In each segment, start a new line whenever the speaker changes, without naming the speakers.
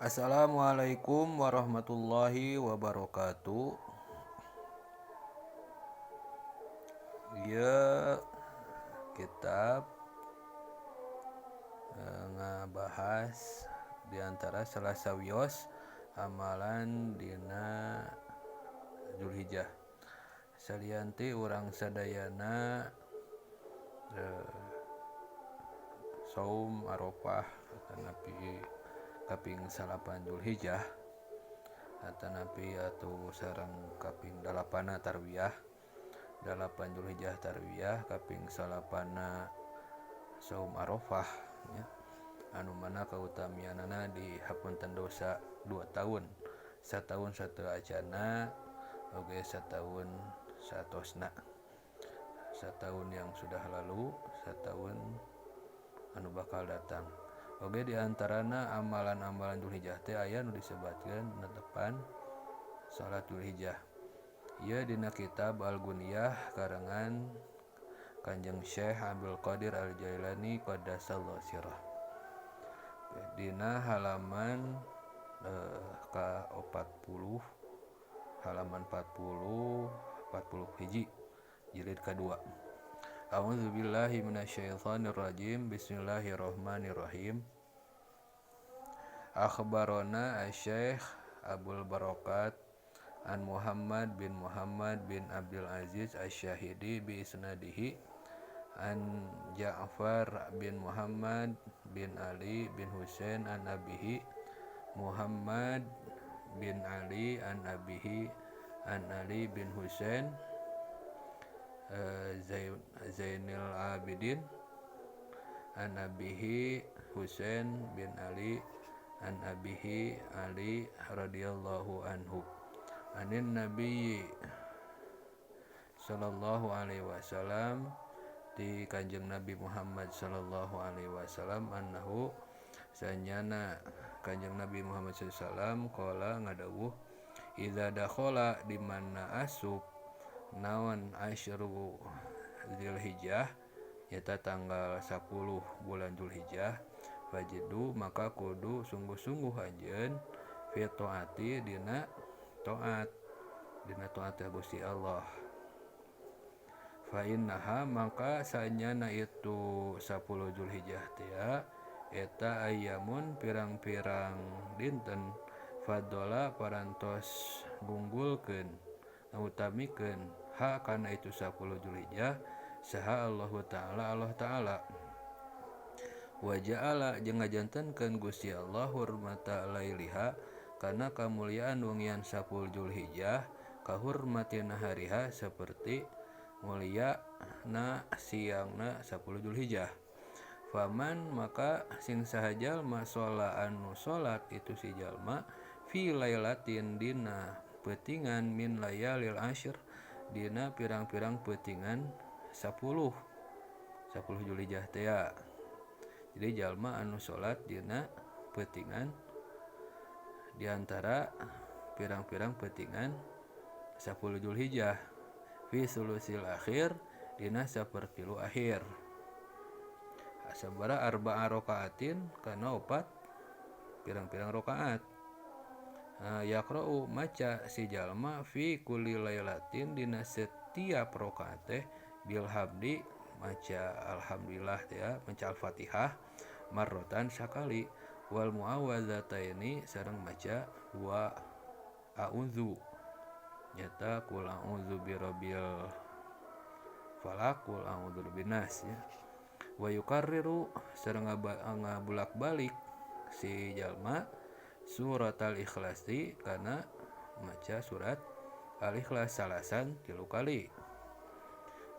Assalamualaikum warahmatullahi wabarakatuh. Ieu kitab ngabahas diantara salah sawios amalan dina Zulhijjah. Salian ti urang sadayana saum Arafah atanapi kaping salapan Zulhijjah atanapi atuh sareng kaping dalapanna tarwiyah, dalapan Zulhijjah tarwiyah kaping salapanna saum Arafah nya, anu mana kautamianana dihapunten dosa 2 tahun, sataun sateu acana oge sataun satosna, sataun yang sudah lalu, sataun anu bakal datang. Oge diantarana amalan-amalan Zulhijjah teh aya nu disebatkeun netepan salat Zulhijjah. Ieu dina kitab Al-Guniyah karangan Kanjeng Syekh Abdul Qadir Al-Jailani qaddasallahu sirah. Dina halaman ka 40, halaman 40 hiji jilid kadua. A'udzubillahi minasyaitonirrajim. Bismillahirrahmanirrahim. Akhbarona Asy-Syaikh Abdul Barakat an Muhammad bin Muhammad bin Abdul Aziz Asy-Syahidi bi isnadihi an Ja'far bin Muhammad bin Ali bin Husain an abihi Muhammad bin Ali an abihi an Ali bin Husain Zainil Abidin an abihi Husain bin Ali an abihi Ali radhiyallahu anhu anin Nabi sallallahu alaihi wasallam di Kanjeng Nabi Muhammad sallallahu alaihi wasallam annahu sanyana Kanjeng Nabi Muhammad sallallahu alaihi wasallam qala ngadawuh idza dakhala di mana asup naon asyru Zulhijjah nyata tanggal 10 bulan Zulhijjah fajidu maka kudu sungguh-sungguh anjeun fi taati dina taat dina taat Gusti Allah. Fa innaha maka sanyana itu 10 Zulhijjah teh eta ayamun pirang-pirang dinten fadhola parantos gunggulkeun ngutamikeun ha kana itu 10 Zulhijjah saha Allah Ta'ala Allah Ta'ala wa ja'ala jeung ngajantenkeun Gusti Allah hurmata lailiha kana kamuliaan wengian 10 Zulhijjah kahurmati nahariha seperti mulia na siangna 10 Zulhijjah. Faman maka sing saha jalma shola anu salat itu si jalma fi lailatin dina peutingan min layalil asyr dina pirang-pirang peutingan 10 Zulhijjah teh. Jadi jalma anu salat dina peutingan diantara pirang-pirang peutingan 10 Zulhijjah fi sulusil akhir dina sapertilu akhir sabara arba'a rakaatin kana opat pirang-pirang rakaat. Yaqra'u maca si jalma fi kulli lailatin dina setiap rakaat teh bilhamdi maca alhamdulillah teh ya, maca al-Fatihah marrotan sakali wal muawwadzataini sareng maca dua a'udzu nyata qul a'udzu birabbil falaq qul a'udzu birabbin nas ya. Wa yukarriru sareng ngabulak-balik si jalma surat al-ikhlasi kana maca surat al-ikhlas salasan 3 kali.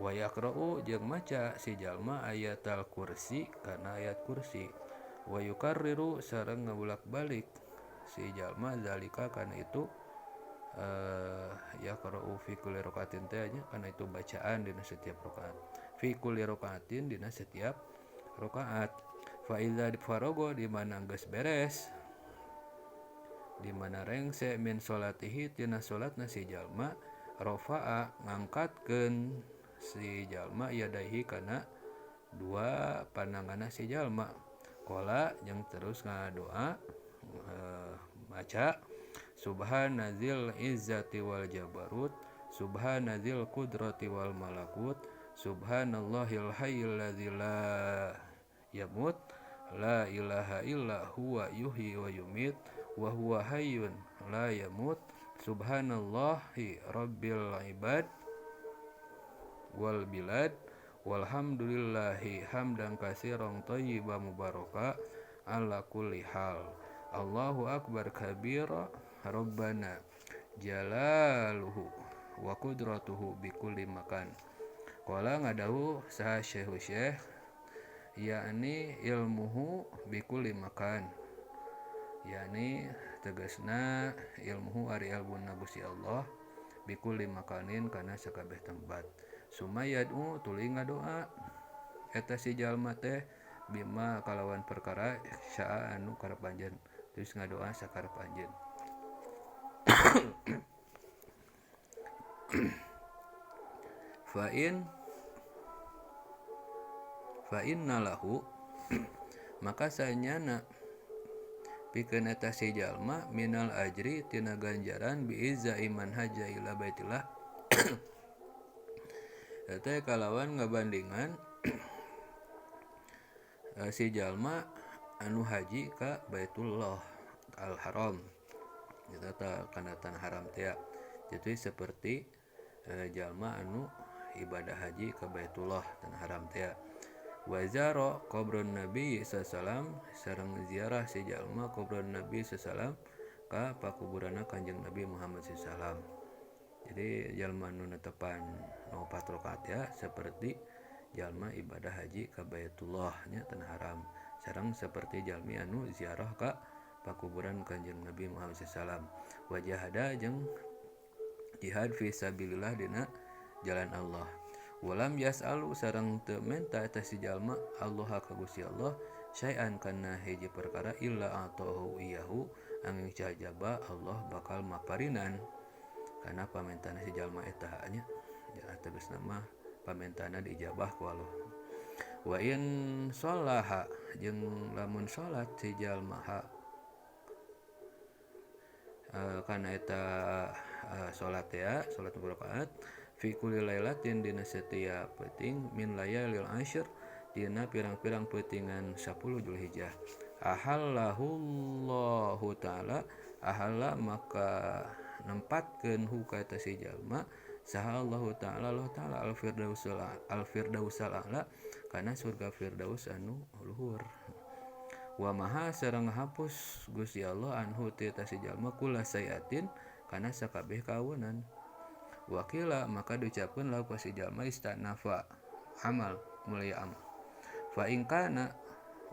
Wa yaqra'u jeung maca si jalma ayat al-kursi kana ayat kursi. Wa yukarriru sareng ngabulak-balik si jalma zalika kana itu yaqra'u fi kulli rakaatin teh nya kana itu bacaan dina setiap rakaat. Fi kulli rakaatin dina setiap rakaat. Fa iza farago di mana geus beres di mana rengse min salatihi tina salatna si jalma rafa'a ngangkatkeun si jalma yadaihi kana dua pananganna si jalma qala jeung terus ngadoa maca subhanazil izzati wal jabarut subhanazil qudrati wal malakut subhanallahil hayyil ladzi la yamut la ilaha illa huwa yuhyi wa yumit wa huwa hayyun la yamut subhanallahi rabbil ibad wal bilad walhamdulillahi hamdan katsiran thayyiban mubaraka ala kulli hal Allahu akbar kabira rabbana jalaluhu wa qudratuhu bikulli makan. Qala ngadahu saha syekhu syekh yakni ilmuhu bikulli makan, yakni tegasna ilmuhu ari ilmuna Gusti Allah bikulli makanin kana sakabeh tempat. Sumayadu tuluy ngadoa eta si jalma teh bima kalawan perkara syaa anu karep anjeun, terus ngadoa sakarep anjeun. Fa inna lahu maka sanyana pikeun eta si jalma minal ajri tina ganjaran biizza iman haja ila baitillah eta kalawan ngabandingan si jalma anu haji ka Baitullah al Haram eta kana tanah haram teh. Jadi seperti jalma anu ibadah haji ka Baitullah tanah haram teh. Wa zara qabrun Nabi sallallahu alaihi wasallam sareng ziarah si jalma qabrun Nabi sallallahu alaihi wasallam ka pakuburanna Kanjeng Nabi Muhammad sallallahu alaihi wasallam. Jadi jalma anu netepan 4 rakaat ya seperti jalma ibadah haji ka Baitullah nya tanah haram sareng seperti jalmi anu ziarah ka pakuburan Kanjeng Nabi Muhammad sallallahu alaihi wasallam. Wajahada jeung jihad fi sabilillah dina jalan Allah. Walam yas'alu sareng teu menta eta si jalma Allah ka Gusti Allah syai'an kana hiji perkara illa atahu iyahu angin cajaba Allah bakal maparinan kana pamentana si jalma eta nya. Ya tegasna mah pamentana diijabah ku Allah. Wa in sholaha jeung lamun salat si jalma ha kana eta salat ya salat rakaat fi kulli lailatin dina setiap peuting min layalil asyr dina pirang-pirang peutingan 10 Zulhijjah. Ahallahu ta'ala ahalla maka nempatkeun hu ka eta si jalma saha Allahu ta'ala Allah ta'ala al firdausul al firdausal a'la kana surga firdaus anu luhur. Wa maha sareng ngahapus Gusti Allah anhu ti eta si jalma kula sayatin kana sakabeh kawenan. Wakila maka diucapkeun lahu ka si jalma istanafa amal mulai amal. Fa in kana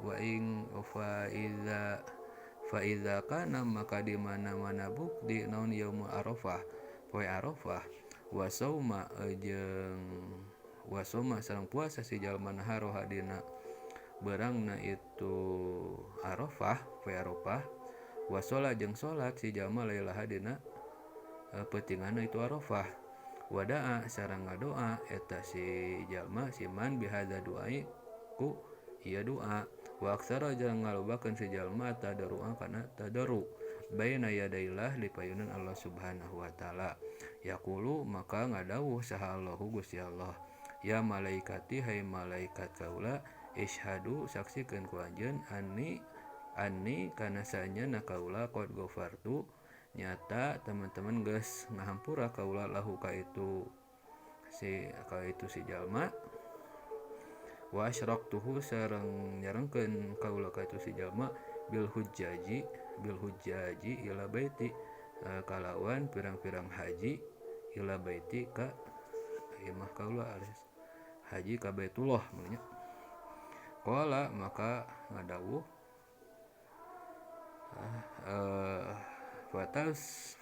wa in fa iza fa iza kana maka di mana-mana bukti naon yaum Arafah poe Arafah wa sauma jeung wa sauma sareng puasa si jalma naharoha dina berangna itu Arafah poe Arafah wa sholat jeung salat si jalma lailaha dina peutinganna itu Arafah. Wadaa sareng ngadoa eta si jalma si man bihadza duai ku ieu doa. Wa aksara jeung ngalobakeun si jalma tadarrua kana tadarru baina yadaillah di payunan Allah Subhanahu wa taala. Yaqulu maka ngadawuh saha Allahu Gusti Allah ya malaikati hai malaikat kaula isyhadu saksikeun ku anjeun anni anni kana sanyana kaula qad ghafartu nyata teman-teman geus ngahampura kaula lahu ka itu si jalma wa asyraqtuhu sareng nyarengkeun kaula ka itu si jalma bil hujjaji ila baiti kalawan pirang-pirang haji ila baiti ka imah kaula alias haji ka Baitullah maksudnya. Qala maka ngadawuh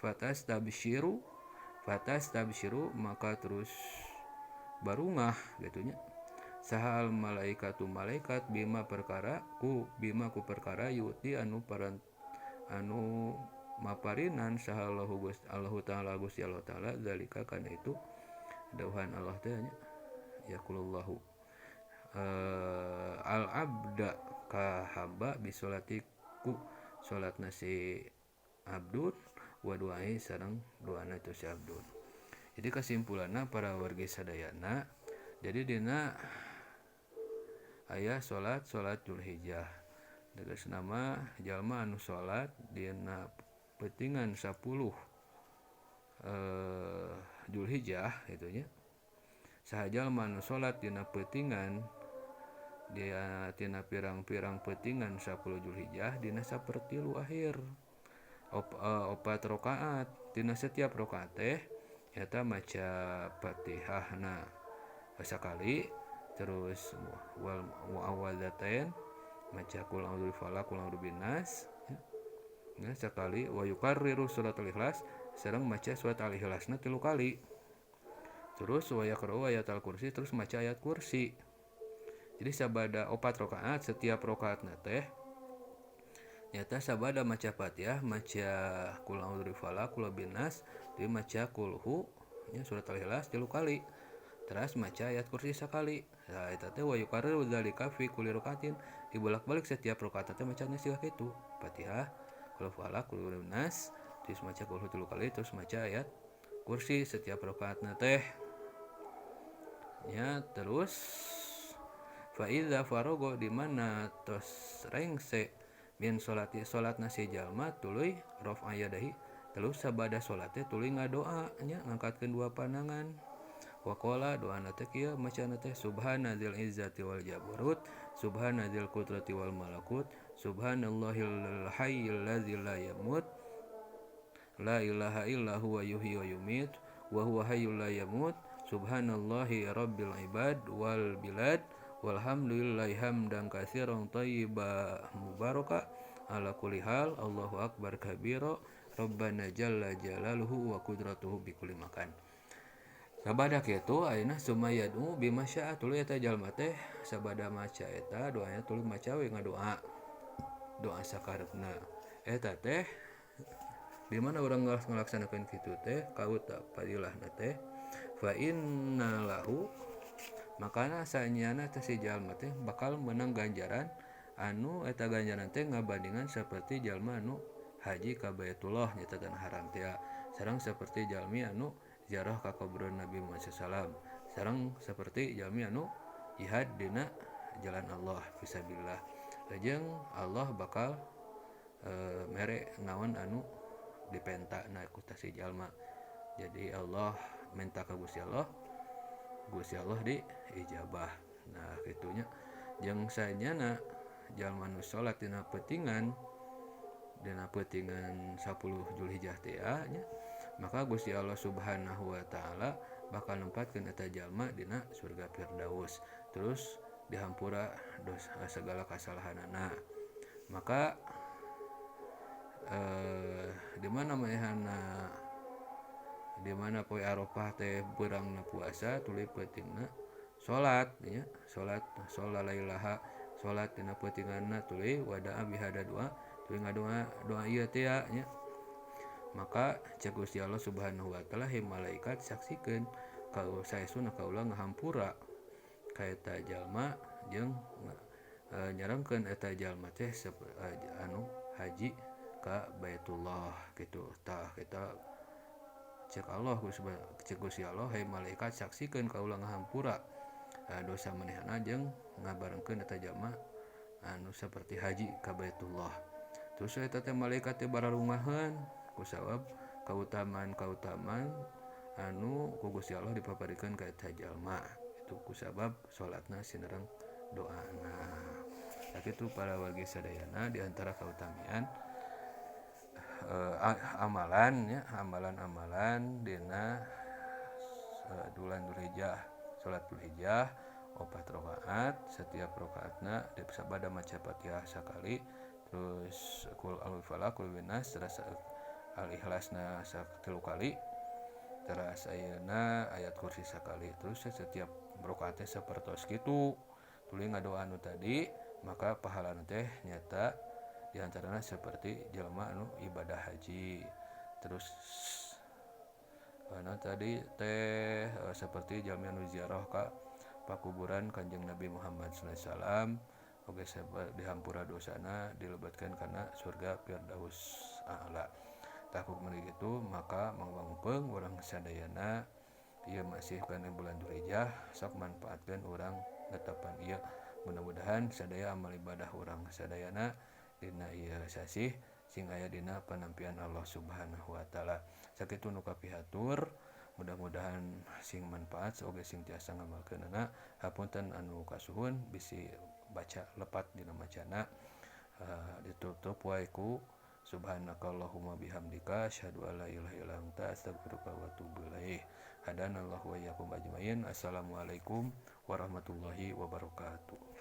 fatas tabshiru maka terus barungah gitunya sahal malaikatu malaikat bima perkara ku bima ku perkara yuti anu paran anu maparinan sahallahu Allahu ta'ala Gusti Allah ta'ala zalika kana itu dawuhan Allah teh nya yaqulullahu al abda ka hamba bisolati ku salatna si abdun wa du'ai sareng doana itu si abdun. Jadi kesimpulanna para wargi sadayana, jadi dina aya salat salat Dzulhijjah. Tegasna mah jalma anu salat dina peutingan 10 Dzulhijjah kitu nya. Saha jalma anu salat dina peutingan dia tina pirang-pirang peutingan 10 Dzulhijjah dina sapertilu akhir opat rakaat, dina setiap rakaat teh nyata maca Fatihahna sakali, terus wal muawwadzatain maca qul a'udzu bifalaq qul a'udzu binnas ya sakali, wa yukarriru suratul ikhlas sareng maca surat al-ikhlasna 3 kali, terus wa yaqra'u ayatal kursi terus maca ayat kursi. Jadi sabada opat rakaat setiap rakaatna teh nyata sabada maca Fatihah, maca qul a'udzu bifalaq qul binnas, deui maca qulhu nya surat al-ikhlas 3 kali, terus maca ayat kursi sakali. Nah eta teh wa yukarriru dzalika fi kulli rakaatin, dibolak-balik setiap rakaat teh macana siga kitu, Fatihah, qul falaq, qul nas, terus maca qulhu 3 kali, terus maca ayat kursi setiap rakaatna teh nya. Terus fa iza faraga di mana tos rengse min salati salatna si jalma tuluy rafa yadahi, terus sabada salat teh tuluy ngadoa nya ngangkatkeun dua panangan. Wa qala doana teh kieu macana teh subhanadzil izzati wal jabarut subhanadzil qudrati wal malakut subhanallahil hayyil ladzi la yamut la ilaha illa huwa yuhyi wa yumit wa huwa hayyul la yamut subhanallahi rabbil ibad wal bilad walhamdulillahi hamdan katsiran thayyiban mubaraka ala kulli hal Allahu akbar kabira rabbana jalla jalaluhu wa qudratuhu bikulli makan. Sabada kitu ayeuna sumayadu bima syaa tuluy eta jalma teh sabada maca eta doanya tuluy maca we ngadoa doa sakareupna. Eta teh di mana urang ngalaksanakeun kitu teh kauta fadilahna teh fa inna lahu makana sanyana teh si jalma teh bakal menang ganjaran anu eta ganjaran teh ngabandingan seperti jalma anu haji ka Baitullah nyata tanah haram teh sareng seperti jalmi anu ziarah ka kuburan Nabi Muhammad sallallahu alaihi wasallam sareng seperti jalmi anu jihad dina jalan Allah fisabilillah. Lajeng Allah bakal mere naon anu dipenta na ku si jalma. Jadi Allah minta ka Gusti Allah, Gusti Allah diijabah. Nah kitunya jeung sanyana jalma nu salat dina peutingan 10 Dzulhijjah teh nya, maka Gusti Allah Subhanahu wa taala bakal nempatkeun eta jalma dina surga Firdaus, terus dihampura dosa segala kasalahanana. Maka di mana manehna di mana poe Arafah teh beurangna puasa tuluy peutingna salat nya, salat salat lailaha salat dina peutinganna tuluy wada'a bihada doa tuluy ngadoa doa ieu teh nya. Maka cek Gusti Allah Subhanahu wa taala he malaikat saksikeun ka saestuna kaula ngahampura ka eta jalma jeung nyarengkeun eta jalma teh anu haji ka Baitullah kitu. Tah kita cek Allah cek Gusti Allah he malaikat saksikeun kaula ngahampura dosa manehna jeung ngabarengkeun eta jalma anu seperti haji ka Baitullah. Terus eta teh malaikat teh bararungaheun kusabab kautamaan-kautamaan anu ku Gusti Allah dipaparikeun ka eta jalma itu kusabab salatna sinereng doana. Sakitu para wargi sadayana di antara kautamian amalan ya, amalan-amalan dina bulan Dzulhijjah, salat Dzulhijjah 4 rakaat, setiap rakaatna sabada maca Fatihah sakali, terus qul a'udzu bifalaq qul binnas, terus al-ikhlasna 3 kali, terus ayeuna ayat kursi sakali, terus setiap rakaat teh sapertos kitu tuluy ngadoa anu tadi, maka pahalana teh nyata diantarana seperti jelema anu ibadah haji. Terus anu tadi teh seperti jalmi anu ziarah ka pakuburan Kanjeng Nabi Muhammad sallallahu alaihi wasallam, Oge dihampura dosana, dilebetkeun kana surga Firdaus A'la. Tah ku kitu maka mangwangpeung urang sadayana, ieu masih kana bulan Dzulhijjah, sok manfaatkeun urang netepan ieu. Mudah-mudahan sadaya amal ibadah urang sadayana dina ieu sasih sing aya dina panampian Allah Subhanahu wa taala. Sakitu nu kapihatur, mudah-mudahan sing manfaat oge sing tiasa ngamalkeunana. Hapunten anu kasuhun, bisi baca lepat dina macana. Ditutup wae ku subhanakallahumma bihamdika asyhadu alla ilaha illa anta astaghfiruka wa atubu ilaik. Hadanallahu wa iyyakum ajmain. Assalamualaikum warahmatullahi wabarakatuh.